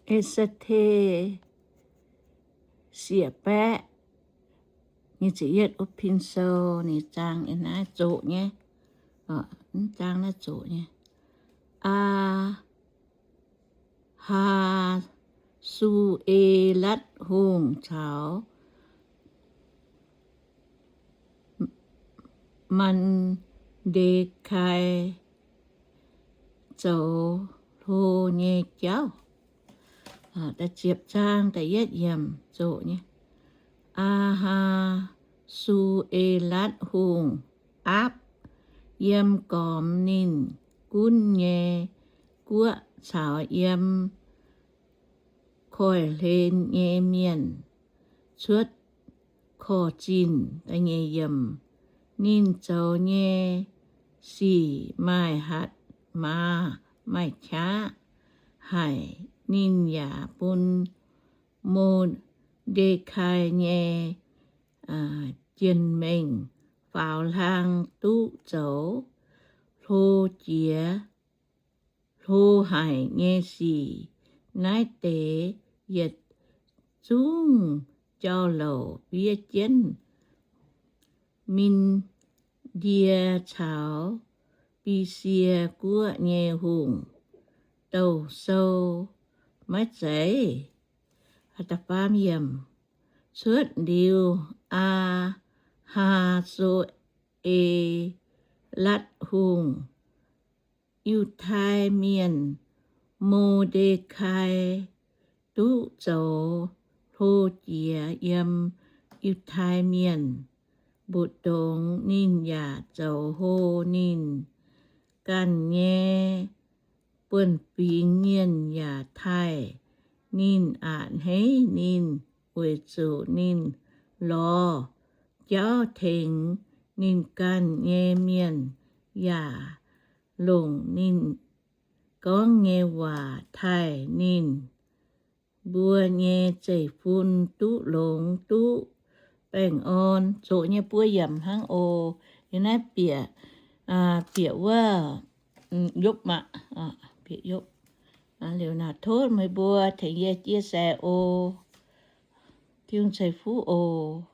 E^saa^te. Siec baeqv nyic ziepc yietv, wuov pin sou ninh zaang ih naaiv zoqc nyei, mv zaang naaiv zoqc nyei. Aa^haa^su^e^latv Hungh caux Maa^nde^kai zoux hlo nyei jauv. Da'ziepc zaang da'yietv yiemc zoqc nyei. Aa^haa^su^e^latv Hungh aapv yiem gormx ninh gunv nyei guoqv caux yiem koiv-hlen nyei mienh cuotv korv-zinh. Ninh zoux nyei sic maaih hatc maaz maaih qaqv haic. Ninh yaac bun Mo^nde^kai nyei jien-mengh faaux hlang duqv zoux hlo jiex hlo haic nyei sic. Naaiv deix yietc zungv jauv-louc fiev jienv Min^ndie caux Bisie Guoqv nyei hungh douh sou maiv zeiz. Cuotv liuz, Aa^haa^so^e^latv Hungh, Yiutai Mienh, Mo^nde^kai duqv zoux hlo jiex yiem Yiutai Mienh mbu'ndongx. Ninh yaac zoux hlo ninh ganh nyei buonv-fingx mienh yaac taaih ninh a'hneiv ninh, weic zuqc ninh lorz jauv tengx ninh ganh nyei mienh yaac longc ninh gorngv nyei waac taaih ninh. Mbuo nyei zeiv-fun duqv longx duqv baengh orn. Zoqc nyei buo yiemc hnangv oc. Yie naaiv bieqc, bieqc wuov Yopv maah, bieqc Yopv. Liuz naaic tov meih mbuo tengx yie chia sẻ oc. Tin-Hungh ceix fuqv oc.